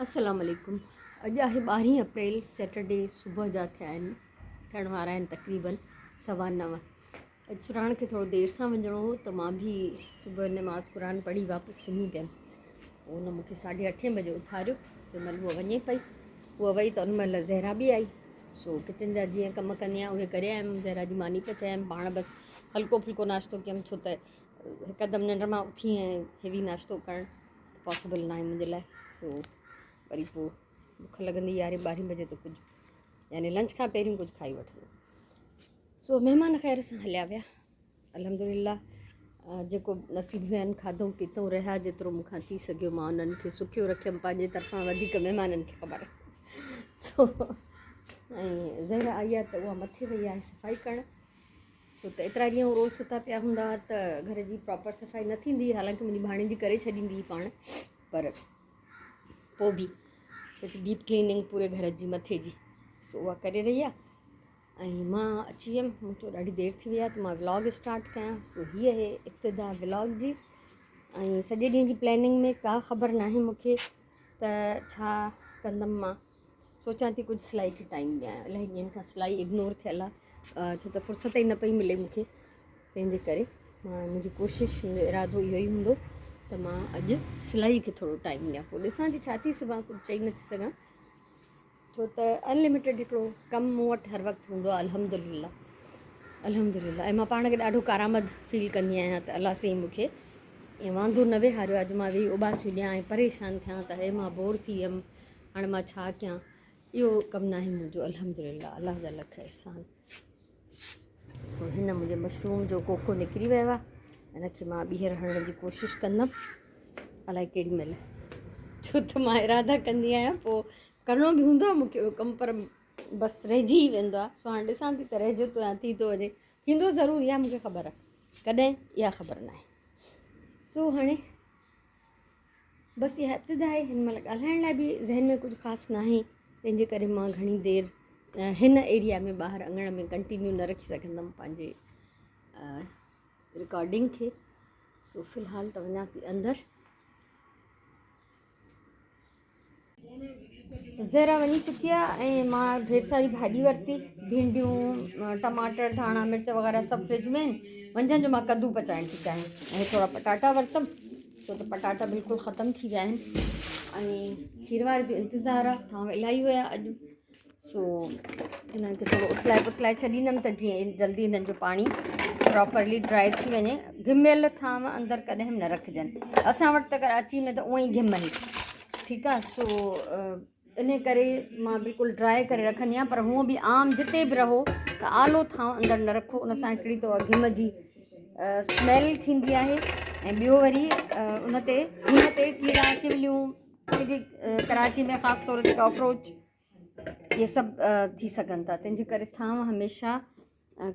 السلام عليڪم اڄ آهي ٻارهين اپريل سيٽرڊي صبح جا ٿيا آهن ٿيڻ وارا آهن تقريبن سوا نو اڄ سرهاڻ کي ٿورو دير سان وڃڻو هو ته مان به صبح نماز قرآن پڙهي واپس سمهي پيم پوء ان مونکي ساڍي اٺين بجي اٿاريو تنهن مهل هوء وڃي پئي هوء وئي ته ان مهل زهرا به آئي سو ڪچن جا جيئن ڪم ڪندي آهيان اهي ڪري آيم زهرا جي ماني پچايم پاڻ بس هلڪو ڦلڪو ناشتو ڪيم ڇو ته هڪدم ننڊ مان اٿي ۽ هيوي ناشتو ڪرڻ پاسيبل ناهي منهنجي لاء سو وري پوء بک لڳندي يارهين ٻارهين بجي ته ڪجهه يعني لنچ کان پهريون ڪجهه کائي وٺندو. سو مهمان خير سان هليا ويا الحمد لله جيڪو نصيب هين کاڌو پيتو رهيا جيترو مون کان ٿي سگهيو مان انهن کي سکيو رکيم پنهنجي طرفان وڌيڪ مهمانن کي خبر. سو ۽ زهرا آئي آهي ته اها مٿي وئي آهي صفائي ڪرڻ ڇو ته ايترا ڏينهن هو روز ستا پيا هوندا هئا ته گهر جي پراپر صفائي نه ٿيندي هئي حالانڪه منهنجي ڀاڻيجي ڪري ڇڏيندي هئي پاڻ پر پوء به هڪ ڊيپ ڪليننگ پوري گهر جي مٿي جي سو اها ڪري رهي آهي ۽ مان اچي ويم مون چيو ڏاڍي دير ٿي وئي آهي ته مان ولاگ اسٽارٽ ڪيان سو هيء آهي ابتدا ولاگ جي ۽ سڄي ڏينهن جي پلاننگ ۾ ڪا خبر ناهي مونکي ته ڇا ڪندم مان سوچان ٿي ڪجهه سلائي کي ٽائيم ڏيان الاهي ڏينهن کان سلائي اگنور ٿيل آهي ڇو ته فرصت ئي نه پئي ملي مونکي تنهن جي ڪري مان منهنجي ڪوشش منهنجو ارادو اهو ئي هوندو ته مان اڄ سلائي کي ٿورو ٽائيم ڏيان پوء ڏسان ٿي ڇا ٿي سگهان ڪجهه چئي نٿي سگهان ڇو ته انلميٽيڊ هڪڙو ڪم مون وٽ هر وقت هوندو آهي الحمد لله الحمد لله ۽ مان پاڻ کي ڏاڍو ڪارآمد فيل ڪندي آهيان ته الله سائين مونکي ائين واندو نه ويهاريو آهي جو مان ويهي اوٻاسيون ڏيان ۽ پريشان ٿيان ته هي مان بور ٿي ويم هاڻي مان ڇا ڪيان اهو ڪم ناهي منهنجو الحمدلله الله جا لک احسان. سو هن منهنجي مشروم جو ڪوڪو نڪري ويو آهي ان کي مان ٻيهر هڻڻ جي ڪوشش ڪندم الائي ڪيڏي مهل ڇو ته مان ارادا ڪندي آهيان پوء ڪرڻو به هوندو آهي مونکي اهو ڪم پر بس رهجي ئي ويندو آهي سو هاڻي ڏسان ٿي ته رهجي ٿو يا ٿي ٿو وڃي ٿيندو ضرور اها مونکي خبر آهي ڪڏهن اها خبر ناهي سو هاڻي بس اها ابتدا آهي هن مهل ڳالهائڻ لاء به ذهن ۾ ڪجهه خاص ناهي تنهن جي ڪري مان گهڻي دير هن ايريا ۾ ٻاهر اڱڻ ۾ ڪنٽينيو نه رکي سگهندم پنهنجي رڪارڊنگ کي سو في الحال ته وڃان ٿي اندر. زهرا وڃي چڪي آ ۽ مان ڍير ساري ڀاڄي ورتي ڀينڊيون ٽماٽر ڌاڻا مرچ وغيره سڀ فرج ۾ آهن منجهند جو مان ڪدو پچائڻ ٿي چاهيان ۽ ٿورا پٽاٽا ورتم ڇو ته پٽاٽا بلڪل ختم ٿي ويا آهن ۽ کير واري جو انتظار آ ٿانو الاهي هيا اڄ سو انهن کي ٿورو اٿلائي پٿلائي ڇڏيندم ته جيئن جلدي انهن جو پاڻي پراپرلي ڊرائي ٿي وڃي. گهميل ٿانو اندر ڪڏهن به نه رکجن. اسان وٽ ته ڪراچي ۾ ته اونئن ئي گهم آهي ٺيڪ آهي سو ان ڪري مان بلڪل ڊرائي ڪري رکندي آهيان پر هونء به عام جتي به رهو ته آلو ٿانو اندر نه رکو ان سان هڪڙي ته گهم جي اسميل ٿيندي آهي ۽ ٻيو وري ان تي هن تي ڪيڙا ڪوليون ڪراچي ۾ خاص طور تي ڪاڪروچ اهي سڀ ٿي سگهن ٿا تنهن جي ڪري ٿانو هميشه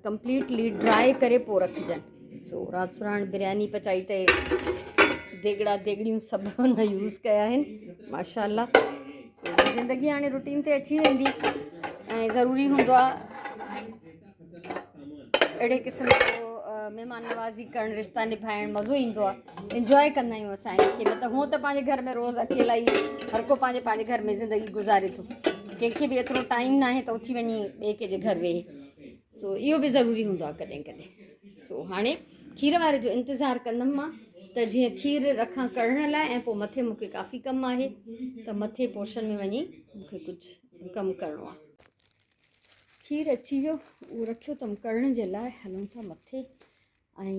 ڪمپليٽلي ڊرائي ڪري پوء رکجن سو رات سراڻ برياني پچائي ته ديڳڙا ديڳڙيون سڀ هن يوز ڪيا آهن ماشاء الله سو زندگي هاڻي روٽين تي اچي ويندي ۽ ضروري هوندو آهي اهڙي قسم جو مهمان نوازي ڪرڻ رشتا نڀائڻ مزو ايندو آهي انجواء ڪندا آهيون اسان ان کي نه ته هونء ته پنهنجي گهر ۾ روز اڪيلا ئي هر ڪو پنهنجي پنهنجي گهر ۾ زندگي گذاري ٿو ڪنهن کي به ايترو ٽائيم ناهي ته اٿي وڃي ٻئي ڪنهن جي گهر ويهي سو اهو به ضروري هوندو آهي ڪڏهن ڪڏهن سو هاڻي کير واري جو انتظار ڪندم مان ته جيئن کير رکان ڪڙهڻ لاء ۽ پوء مٿي مونکي ڪافي ڪم آهي ته مٿي پورشن ۾ وڃي مونکي ڪجهه ڪم ڪرڻو آهي کير اچي ويو اهو رکيو اٿم ڪڙهڻ جي لاء هلون ٿا مٿي ۽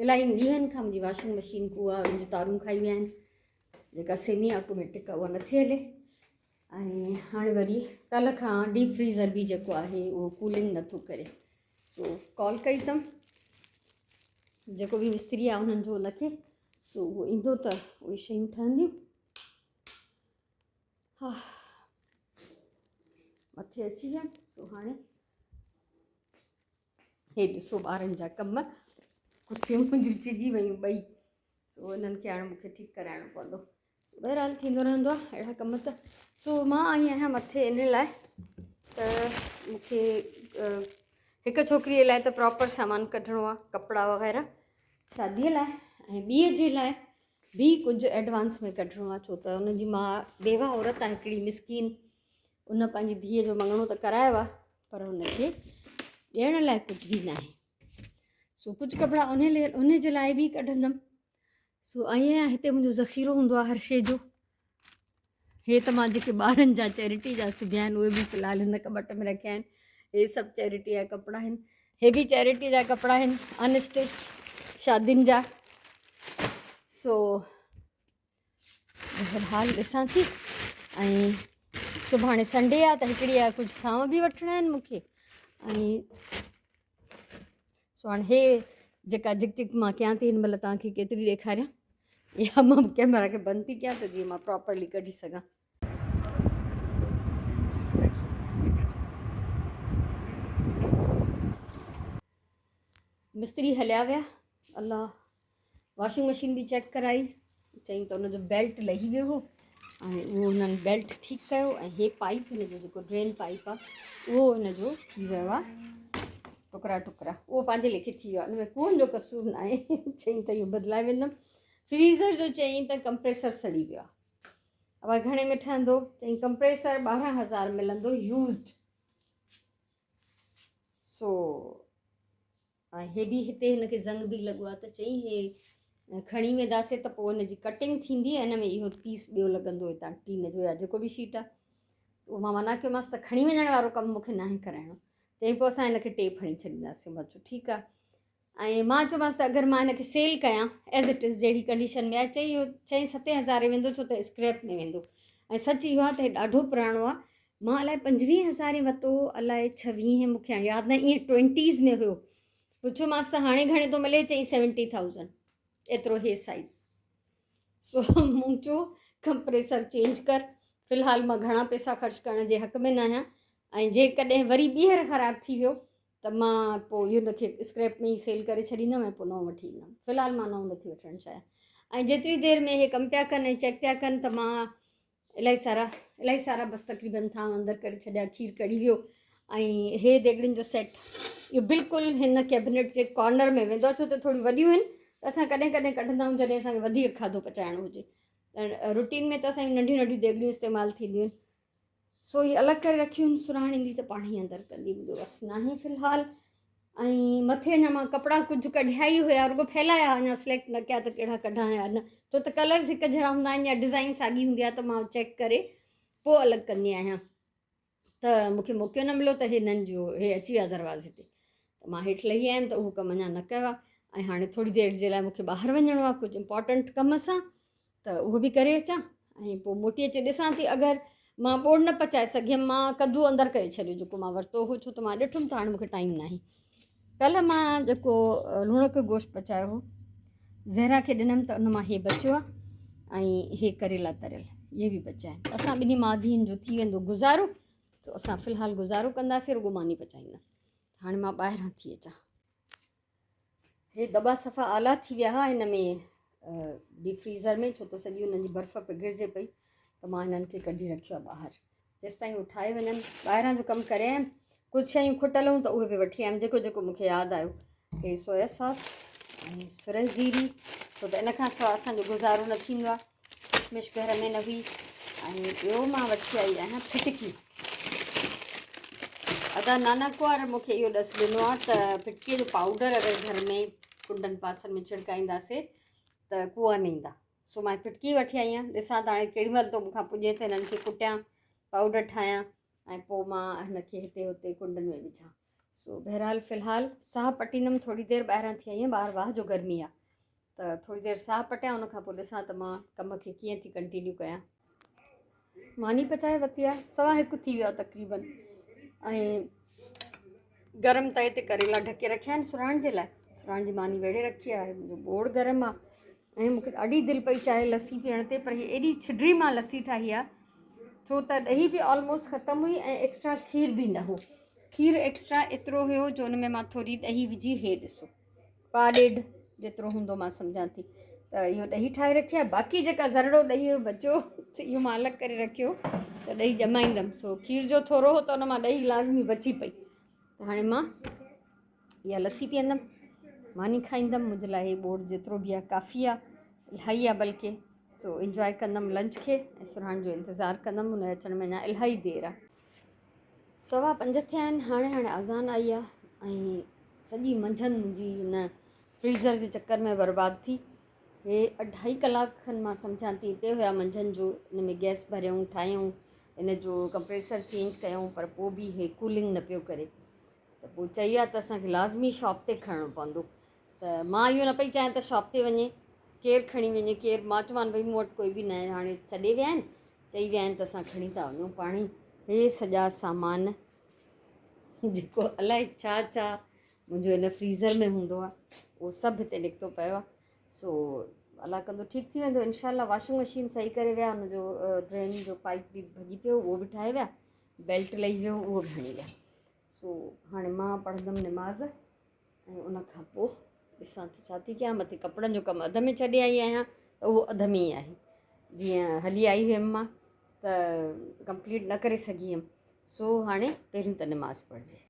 الاهي ڏينهن کان منهنجي واشنگ مشين ڪوئا ان جون تارون کائي ويا آهن جيڪا سيمي آٽوميٽڪ آهي اها نٿي هلي ۽ هاڻي وري ڪلهه کان ڊيپ فريزر به جيڪو آهي اهو ڪولنگ نٿو ڪري سو ڪال ڪئي اٿم جيڪو به مستري آهي انهن جو ان کي سو اهو ايندو ته اهي شيون ٺهنديون ها مٿي اچي ويم سو هاڻي هي ڏسو ٻارن جا ڪم ڪرسيون منهنجون چڄي ويون ٻئي سو انهن کي هاڻي مونکي ٺيڪ ڪرائڻو پوندو سو بهرحال ٿيندو رهندو آهي اهڙا ڪم ته سو مان آئي آهيان مٿي ان لاء ته مونکي هڪ ڇوڪريء لاء ته پراپر سامان ڪڍڻو آهي ڪپڙا وغيره شاديء لاء ۽ ٻيء جي لاء به ڪجهه ايڊوانس ۾ ڪڍڻو آهي ڇو ته ان جي ماء بيوه عورت آهي هڪڙي مسڪين ان پنهنجي ڌيء جو مڱڻو ته ڪرايو آهي پر هن کي ڏيڻ لاء ڪجهه به ناهي سو ڪجهه ڪپڙا ان ان جي لاء به ڪڍندم سو ائين آهي هتي منهنجو ذخيرو هوندو آهي هر شي جو هي ته مان جيڪي ٻارن جا چيرٽي جا سبيا آهن اهي به في الحال هن ڪٻٽ ۾ رکيا آهن هي سڀ چيرٽي جا ڪپڙا آهن هي به چيرٽي جا ڪپڙا آهن ان اسٽچ شادين جا سو بهرحال ڏسان ٿي ۽ سڀاڻي سنڊي آ ته هڪڙي آ ڪجهه ٿانو به وٺڻا آهن مونکي ۽ سو هاڻي هي جيڪا جھڪ جھڪ مان ڪيان ٿي هن مهل توهان کي ڪيتري ڏيکاريان يا مان ڪيمرا کي بند ٿي ڪيان ته جيئن مان پراپرلي ڪڍي سگهان. مستري هليا ويا الله واشنگ مشين به چيڪ ڪرائي چيائين ته ان جو بيلٽ لهي ويو هو ۽ اهو هنن بيلٽ ٺيڪ ڪيو ۽ هي پائپ هن جو جيڪو ڊرين پائپ آهي اهو هن جو ٿي ويو آهي ٽڪرا ٽڪرا اهو پنهنجي ليکي ٿي ويو آهي ان ۾ ڪوئن جو قصور نه آهي چيائين ته اهو بدلائي ويندم فريزر جو چيائين ته ڪمپريسر سڙي ويو آهي اب گهڻي ۾ ٺهندو چيائين ڪمپريسر 12000 ملندو يوزڊ سو ۽ هي به هتي هن کي زنگ به لڳو آهي ته چئي هي کڻي وينداسي ته پوء هن جي ڪٽنگ ٿيندي ۽ هن ۾ اهو پيس ٻيو لڳندو هتان ٽين جو يا جيڪو به شيٽ آهي اهو مان منع ڪيومانس ته کڻي وڃڻ وارو ڪم مونکي ناهي ڪرائڻو چئي پوء اسان هن کي ٽيپ هڻي ڇڏينداسين مان چيو ٺيڪ آهي ۽ مان چيومانس ته اگر مان هن کي سيل ڪيان ايز it از جهڙي ڪنڊيشن ۾ آهي چئي اهو ڇهين ستين هزارين ويندو ڇو ته اسڪريپ ۾ ويندو ۽ سچ اهو آهي ته هي ڏاڍو پراڻو آهي مان الائي پنجويهين هزارين ورتو هو الائي ڇويهين مون کي هاڻي ياد ناهي ائين ٽوئنٽيز ۾ هيو پڇيومانس ته هاڻي گهڻي ٿو ملي چئي سيونٽي ٿائوزنڊ ايترو هي سائز سو مون چيو ڪمپريسر چينج ڪر في الحال مان گهڻا پئسا خرچ ڪرڻ جي حق ۾ نه آهيان ۽ جيڪڏهن وري ٻيهر خراب ٿي ويو ته مان پوء ان کي اسڪريپ ۾ ئي سيل ڪري ڇڏيندم ۽ پوء نئون وٺي ايندم في الحال مان نئون نٿي وٺڻ چاهيان ۽ جيتري دير ۾ هي ڪم پيا ڪن ۽ چيڪ پيا ڪن ته مان الاهي سارا الاهي سارا بس تقريبن ٿانو اندر ڪري ڇڏيا کير ڪڙهي ويو ۽ هي ديڳڙين جو سيٽ اهو بلڪل هن ڪيبنيٽ جي ڪارنر ۾ ويندو آهي ڇو ته ٿوري وڏيون آهن ته اسان ڪڏهن ڪڏهن ڪڍندا آهيون جڏهن اسانکي وڌيڪ کاڌو پچائڻو هجي ته روٽين ۾ ته اسانجون ننڍيون ننڍيون ديڳڙيون استعمال ٿينديون آهن سو هي الڳ ڪري رکيون آهن سرهاڻ ايندي ته پاڻ ئي اندر ڪندي منهنجو وس ناهي في الحال ۽ مٿي اڃا مان ڪپڙا ڪجهه ڪڍيا ئي هيا رڳو ڦهلايا اڃا سليڪٽ نه ڪيا ته ڪهڙا ڪڍان يا نه ڇو ته ڪلرز هڪ جهڙا هوندا آهن يا ڊزائن ساڳي هوندي آهي ته مان چيڪ ڪري پوء الڳ ڪندي آهيان ته مونکي موقعو نه مليو ته هنن جو هي اچي ويا دروازي تي ته مان هيٺ لهي آيم ته اهو ڪم اڃا نه ڪيو آهي ۽ هاڻي ٿوري دير جي لاء مونکي ٻاهر وڃڻو آهي ڪجهه امپورٽنٽ ڪم سان ته اهو به ڪري اچان ۽ پوء موٽي اچي ڏسان ٿي اگر مان ٻوڙ نه پچائي سگهيم مان ڪدو اندر ڪري ڇڏيو جيڪو مان ورتو هو ڇو ته مان ڏٺم ته هاڻي مونکي ٽائيم ناهي ڪلهه مان جيڪو لوڻڪ گوشت پچايو هو زهرا کي ڏنم ته ان مان هي بچيو آهي ۽ هي ڪريلا تريل اهي به بچيا آهن اسان ٻنهي ماء ڌيئن جو ٿي ويندو گذارو ته اسان في الحال گذارو ڪنداسين رڳو ماني پچائيندا هاڻي مان ٻاهران ٿي اچان هي دٻا صفا آلا ٿي ويا ها هن ۾ ڊيپ فريزر ۾ ڇو ته سڄي انهن جي برف پگهرجي پئي ته مان هنن کي ڪڍي رکيو آهي ٻاهر جيستائين هو ٺاهي وڃن ٻاهران جو ڪم ڪري آيم ڪجهه شيون کٽل هيون ته اهي به وٺي آيم جيڪو جيڪو مونکي ياد آيو هي سويا ساس ۽ سرح جيري ڇو ته ان کان سواء اسانجو گذارو نه ٿيندو آهي ڪشمش گهر ۾ نه هئي ۽ ٻيو مان وٺي آئي آهيان ڦٽڪي. ادا نانا ڪنوار مون کي اهو ڏس ڏنو آهي ته ڦٽڪي جو پائوڊر اگر گهر ۾ ڪنڊن پاسن ۾ ڇڙڪائينداسي ته ڪوئا نه ايندا سو مان ڦٽڪي وٺي آئي آهيان ڏسان ته هاڻي ڪهڙي مهل ٿو مون کان پڄي ته هنن کي ڪٽيان پائوڊر ٺاهيان ۽ پوء مان هن کي هتي هتي ڪنڊن ۾ وجهان سو بهرحال في الحال ساهه پٽيندم ٿوري دير ٻاهران ٿي آئي آهيان ٻاهر واهه جو گرمي آهي ته ٿوري دير ساهه پٽيان ان کان پوء ڏسان ته مان ڪم کي ڪيئن ٿي ڪنٽينيو ڪيان ماني پچائي ورتي آهي سوا هڪ ٿي ويو آهي تقريبن ۽ گرم تئي تي ڪريلا ڍڪي رکيا آهن سرهاڻ جي لاء سرهاڻ جي ماني ويڙهي رکي آهي منهنجو ٻوڙ گرم آهي ۽ مونکي ڏاڍي دل پئي چاهي لسي پيئڻ تي پر هي ايڏي ڇڊري مان لسي ٺاهي آهي ڇو ته ڏهي به آلموسٽ ختم هئي ۽ ايڪسٽرا کير به نه هو کير ايڪسٽرا ايترو هيو جو ان ۾ مان ٿوري ڏهي وجهي هي ڏسو پاء ڏيڍ جيترو هوندو مان سمجهان ٿي ته اهو ڏهي ٺاهي رکي آهي باقي جيڪا ذرڙو ڏهي بچيو ته اهو مان الڳ ڪري رکيو ته ڏهي ڄمائيندم سو کير جو ٿورو هو ته ان مان ڏهي لازمي بچي پئي ته هاڻي مان اها لسي پيئندم ماني کائيندم منهنجي لاء هي ٻوڙ جيترو به آهي ڪافي آهي. الاهي آهي بلڪه سو انجواء ڪندم لنچ کي ۽ سرهاڻ جو انتظار ڪندم ان اچڻ ۾ اڃا الاهي دير آهي. 5:15 ٿيا آهن هاڻي هاڻي اذان آئي آهي ۽ سڄي منجهند منهنجي هن فريزر جي چڪر ۾ برباد ٿي. هي اڍائي ڪلاڪ کن مان سمجهان ٿي هتي هيا منجهند جو ان ۾ گئس ڀريائون ٺاهيائون ان جو ڪمپريسر چينج ڪيائون پر پوء به هي ڪولنگ نه پيو ڪري ته پوء چئي ويا ته اسانکي لازمي شاپ تي کڻڻو پوندو ته مان اهو نه پئي چاهيان ته شاپ تي وڃي ڪير کڻي وڃي ڪير مان چوان ڀئي مون وٽ ڪوئي به نه آهي هاڻي ڇڏي ويا آهن چئي ويا آهن ته اسان کڻي ٿا وڃون پاڻي هي سڄا سامان جيڪو الائي ڇا ڇا منهنجو هن فريزر ۾ هوندو آهي اهو سڀ هتي نڪتو پيو آهي سو الله ڪندو ٺيڪ ٿي ويندو انشاء الله واشنگ مشين صحيح ڪري ويا هن جو ڊرين جو پائپ به ڀڄي پيو اهو به ٺاهي ويا بيلٽ لهي ويو اهو به هڻي ويا سو هاڻي مان پڙهندم نماز ۽ ان کان پوء ڏسان ٿي ڇا ٿي ڪيان مٿي ڪپڙن جو ڪم اڌ ۾ ڇڏي آئي آهيان ته اهو اڌ ۾ ئي آهي جيئن هلي آئي هيم مان ته ڪمپليٽ نه ڪري سگهي هيم سو هاڻي پهريون ته نماز پڙهجي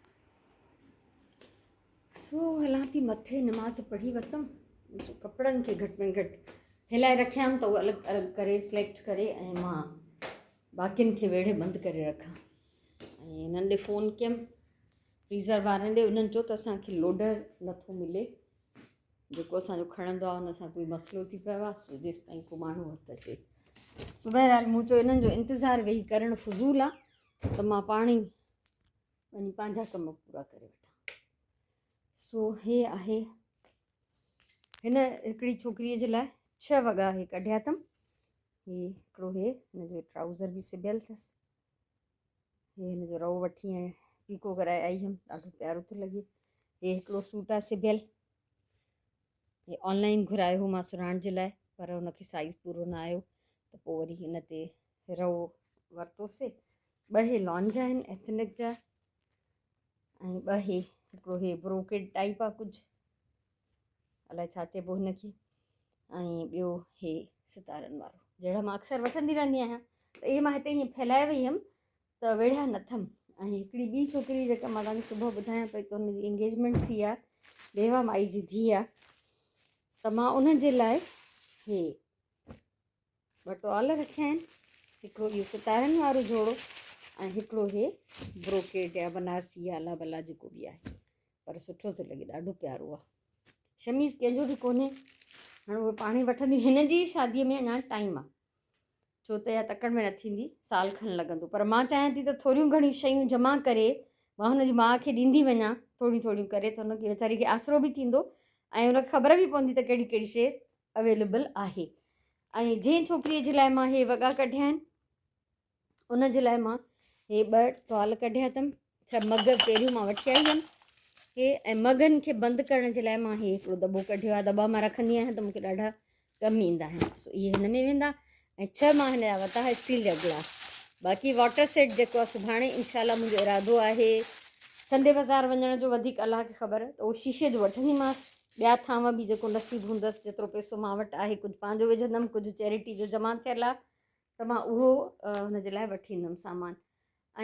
سو هلان ٿي مٿي نماز پڙهي ورتم ڪپڙن کي گهٽ ۾ گهٽ ڦهلائي رکيم ته اهو الڳ الڳ ڪري سليڪٽ ڪري ۽ مان باقين کي ويڙهي بند ڪري رکان ۽ هنن ڏي فون ڪيم فريزر وارن ڏي انهن چيو ته اسان کي لوڊر نٿو ملي جيڪو اسان جو کڻندو آهي ان سان ڪوئي مسئلو ٿي پيو آهي سو جيستائين ڪو ماڻهو هٿ اچي سو بهرحال مون چيو انهن جو انتظار ويهي ڪرڻ فضول آهي ته مان پاڻ ئي وڃي پنهنجا ڪم پورا ڪري وٺان سو هي آهي هن هڪڙي ڇوڪريء جي لاء ڇهه وڳا هي ڪڍيا اٿم هي هڪڙو هي هن جو ٽرائوزر به سبيل اٿس هي هن جو رئو وٺي ۽ پيڪو ڪرائي آئي هيم ڏاڍو پيارو ٿو لڳي هي هڪڙو سوٽ آهي سبيل هي آنلائن گهرايو هو مان سرهاڻ جي لاء پر هن کي سائز پورو نه آيو ته پوء وري هن تي رئو ورتوسي ٻه هي لان جا آهن ايٿنڪ جا ۽ ٻه هي هڪڙو هي بروڪيڊ ٽائپ آهي ڪجهه الائي ڇا چئبو هن کي ۽ ٻيو هي ستارن وارو جهڙا مان اڪثر وٺندي رهندي آهيان ته اهي مان هتي ائين ڦهلائي وئي هيم ته ويڙهيا نه اٿم ۽ هڪڙي ٻي ڇوڪري جيڪا مان توهان کي صبح ٻڌايان پئي ته هن جي انگيجمينٽ ٿي آهي بيوا مائي جي ڌيء آهي ته مان ان جي لاء هي ٻه ٽوال رکيا آهن هڪڙو اهو ستارن وارو جوڙو ۽ هڪڙو هي بروڪيٽ يا بنارسي يا الا بلا جيڪو به آهي پر سٺو ٿو لڳي ڏاڍو پيارو آ شميز ڪنهن جو به ڪونهي هاڻي اهي پاڻي وٺندي هن جي شادي ۾ اڃا ٽائيم آ ڇو ته اها تڪڙ ۾ نه ٿيندي سال کن لڳندو پر مان چاهيان ٿي ته ٿوريون گهڻيون شيون جمع ڪري مان هن جي ماء کي ڏيندي وڃان ٿوريون ٿوريون ڪري ته هن کي ويچاري کي آسرو به ٿيندو ۽ هن کي خبر به پوندي ته ڪهڙي ڪهڙي شيء اويليبل آهي ۽ جنهن ڇوڪريء جي لاء مان هي وڳا ڪڍيا آهن ان جي لاء مان هي ٻه ٽوال ڪڍيا اٿم ڇا مگ پهريون مان وٺي آئي هيم هي ۽ مگن کي بند ڪرڻ جي لاء مان هي هڪڙو دٻو ڪڍيو آهي دٻا مان رکندي آهيان ته مونکي ڏاڍا ڪم ايندا آهن سو اهي هن ۾ ويندا ۽ ڇهه مان هن جا ورتا هئا اسٽيل جا گلاس باقي واٽر سيٽ جيڪو آهي سڀاڻي انشاء الله منهنجو ارادو آهي سنڊي بازار وڃڻ جو وڌيڪ الله کي خبر ته اهو شيشي جو وٺنديمانس ٻيا ٿانو به جيڪو نصيب هوندس جيترو پئسو مان وٽ آهي ڪجهه پنهنجو وجهندم ڪجهه چيرٽي جو جمع ٿيل آهي ته مان اهو هن جي لاء وٺي ايندم سامان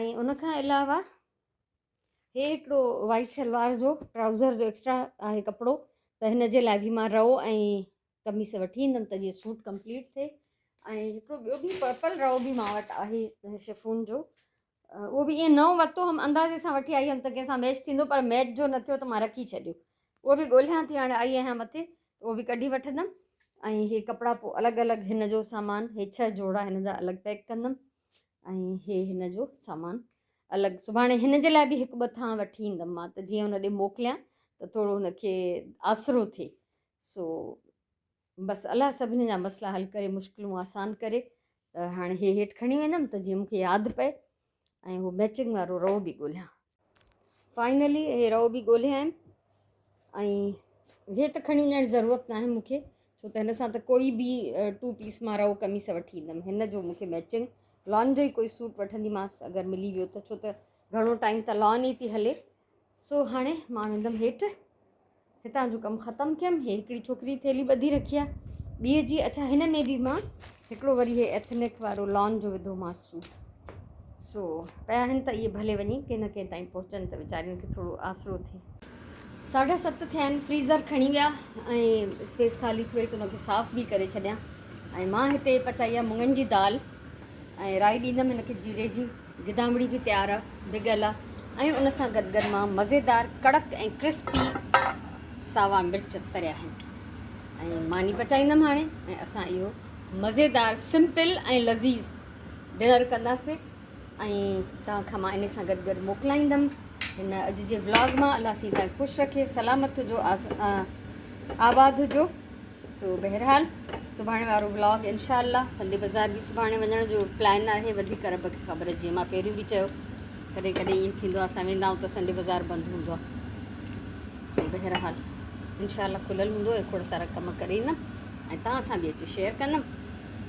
۽ ان کان علاوه هي هڪڙو وائيٽ شلوار جو ٽرائوزر جو ايڪسٽرا آهي ڪپڙو ته هن جي لاء به مان رئو ۽ قميص وٺي ايندم ته جيئن سوٽ ڪمپليٽ ٿئي ۽ هڪڙو ٻيو به پرپل رئو به مان وٽ آهي شفون جو اهو به ائين نئون ورتو هئم اندازي سان وٺي آئي هئم ته ڪنهن سان ميچ ٿيندو پر ميچ جو نه ٿيو ته مان رکي ڇڏيو اهو به ڳولهيان ٿي هاڻي آئي آهيان مٿي اهو به ڪڍي وٺندم ۽ هي ڪپڙا پوء الڳ الڳ هن جو سامان هي ڇهه جوڙا هن جا الڳ پيڪ ڪندم ۽ هي هن جو سامان الڳ سڀاڻي هن جي لاء به هڪ ٻه ٿان وٺي ايندم مان ته جيئن هن ڏي موڪليان ته ٿورو هن کي آسرو ٿئي سو بس الله سڀني جا مسئلا حل ڪري مشڪلون آسان ڪري ته هاڻي هي هيٺ کڻي ويندم ته جيئن مونکي ياد پئي ۽ هو ميچنگ وارو رئو به ڳولهيان فائنلي هي رئو به ڳولهي آيم ۽ هي ته کڻي وڃڻ جي ضرورت ناهي مونکي ڇو ته هن سان ته ڪوئي به ٽو پيس مان رئو قميص وٺي ايندم هن جو مونکي ميچنگ لان جو ئي ڪوئي سوٽ وٺنديمانس اگر ملي ويو ته ڇو ته گهڻو ٽائيم ته لان ئي ٿي هلي سو هاڻي مان ويندم هيٺ هتان جو ڪم ختم ڪيم هي هڪڙي ڇوڪري ٿيلهي ٻڌي رکي آ ٻي جي اڇا هن ۾ به مان هڪڙو وري هي ايٿنڪ وارو لان جو وڌو مان سوٽ سو پيا آهن ته اهي ڀلي وڃي ڪنهن نه ڪنهن تائين پهچن ته ويچارين کي ٿورو آسرو ٿئي. ساڍا ست ٿيا آهن فريزر کڻي ويا ۽ اسپيس خالي ٿي وئي ته ان کي صاف به ڪري ڇڏيان ۽ مان هتي پچائي آهي مڱن جي دال ۽ رائي ڏيندم هن کي جيري جي گدامڙي به تيار آهي ڀڳل آهي ۽ ان سان گڏ گڏ مان مزيدار ڪڙڪ ۽ ڪرسپي ساوا مرچ تريا آهن ۽ ماني پچائيندم هاڻي ۽ اسان اهو مزيدار سمپل ۽ لذيذ ڊنر ڪنداسين ۽ توهان کان مان انهي سان گڏ گڏ موڪلائيندم هن اڄ جي ولاگ مان. الله سائين توهان کي خوش رکي، سلامت هجو، آباد هجو. سو بهرحال سڀاڻي وارو ولاگ انشاء الله سنڊي بازار به سڀاڻي وڃڻ جو پلان آهي، وڌيڪ رب کي خبر. جيئن مان پهريون به چيو ڪڏهن ڪڏهن ائين ٿيندو آهي اسان ويندا آهيون ته سنڊي بازار بند هوندو آهي. سو بهرحال انشاء الله کليل هوندو ۽ کوڙ سارا ڪم ڪري ايندم ۽ توهان سان به اچي شيئر ڪندم.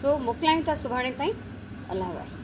سو موڪلايون ٿا سڀاڻي تائين. الله واهي.